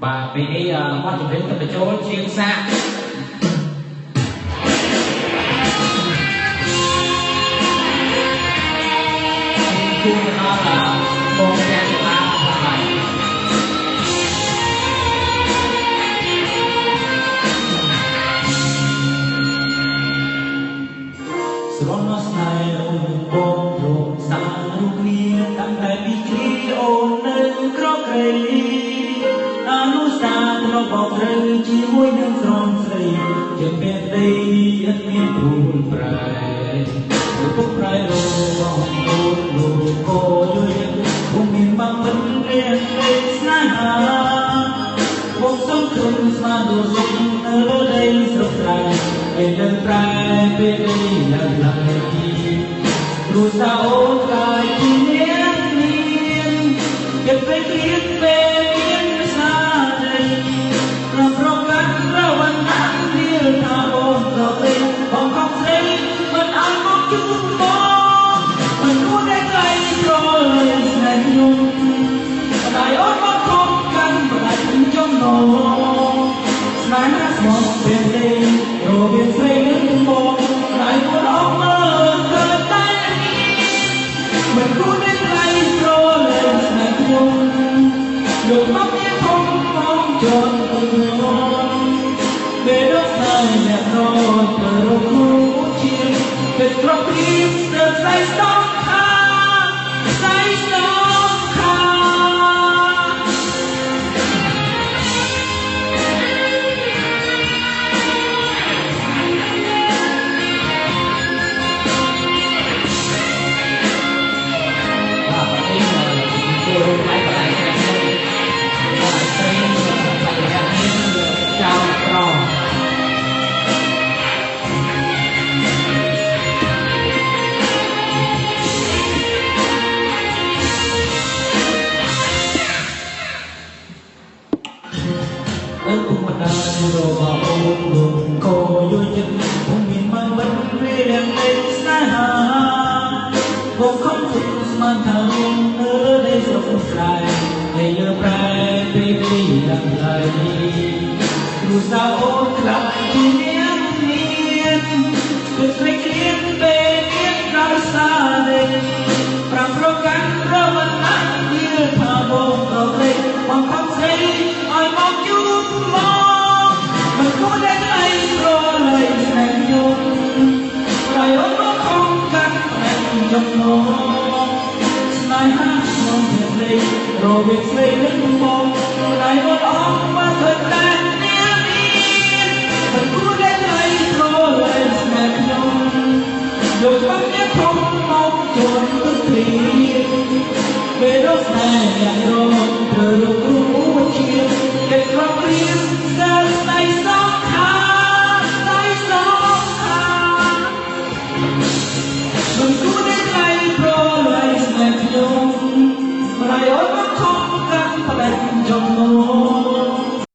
បាទពេលនេះបទចម្រៀងទៅបញ្ចូលជាងសាកជូនទៅដល់បងទាំងសាលាផងដែរ ស្រណោះស្នេហ៍អូនបងព្រមសាងរូបគ្នាតាំងតែពីគ្រាអូននៅក្រក្រៃអនុសាសន៍ធ្លាប់បោកត្រូវជាមួយនឹងស្រមស្រីជាពេលដីឥតមានព្រួលប្រែឪពុកប្រែរបស់អូនលោកក៏យល់ចិត្តពុំមានបាំមិនរៀនលេងស្នេហាបងសុំឃើញស្មានទូសុខនៅលើដីស្រុកស្រែពេលនៅប្រែពេលនេះឡើងឡើងគ្រួសារអូនខ្លាយជាអ្នកមានចិត្តពេលគ្រៀងពេលមានស្នាដៃប្រប្រកាន់រវណ្ណៈរៀលថាបងប្រព្រឹត្តបងខំស្រីមិនឲ្យមកជូនបងមិនគួរតែក្លែងក្រលែងស្នេហ៍ខ្ញុំម្ដាយអូនមកខំកាន់ម្ដាយចំណងស្នេហាស្មោះពេលនេះរវាងស្រីនិងបងម្ដាយគួរអស់មើលឃើញតែមិនគួរតែក្លែងក្រលែងស្នេហ៍ខ្ញុំយកមកមានធំមកចន់ខ្ញុំពេលដល់ស្នេហ៍អ្នករត់ទៅរកគ្រូជាពេលក្រព្រៀបស្ទើរស្អីសងខាស្អីសងខា បាទនេះចូលរួមផ្នែកបដិសេធនេះបដិសេធបដិសេធនេះចៅក្រ ឪពុកម្ដាយរបស់អូនលោកក៏យល់ចិត្តពុំមានបានមិនរៀងលេងស្នេហាបងខំទុកស្មានថារួមនៅលើដីស្រុកស្រែហើយលើប្រែពេលនេះឡើងហើយគ្រួសារអូនខ្លាចជាអ្នកមានគឺស្រីគ្រៀងពេលមានក្រោយសាលេងប្រាំប្រកាន់រវណ្ណៈវាថាបងក៏ព្រេបងខំស្រីឲ្យមកជួបមកមិនគួរតែក្លែងក្រលែងស្នេហ៍ខ្ញុំប្រយអូនមកខំកាន់ផ្នែកចំណងស្នេហាខ្ញុំជាស្រីរវាងស្រីនិងបងម្ដាយអូនអស់មកឃើញតែអ្នកមានមិនគួរតែក្លែងក្រលែងស្នេហ៍ខ្ញុំយកច្បាប់អ្នកធំមកជន់ទឹកព្រាពេលរកស្នេហ៍អ្នករត់ត្រូវរកគ្រូជាគេក្រព្រៀងសើស្នេហ៍សងខាស្នេហ៍សងខាមិនគួរតែក្លែងក្រលែងស្នេហ៍ខ្ញុំម្ដាយអូនមកខំកាន់ផ្ដាច់ចំណង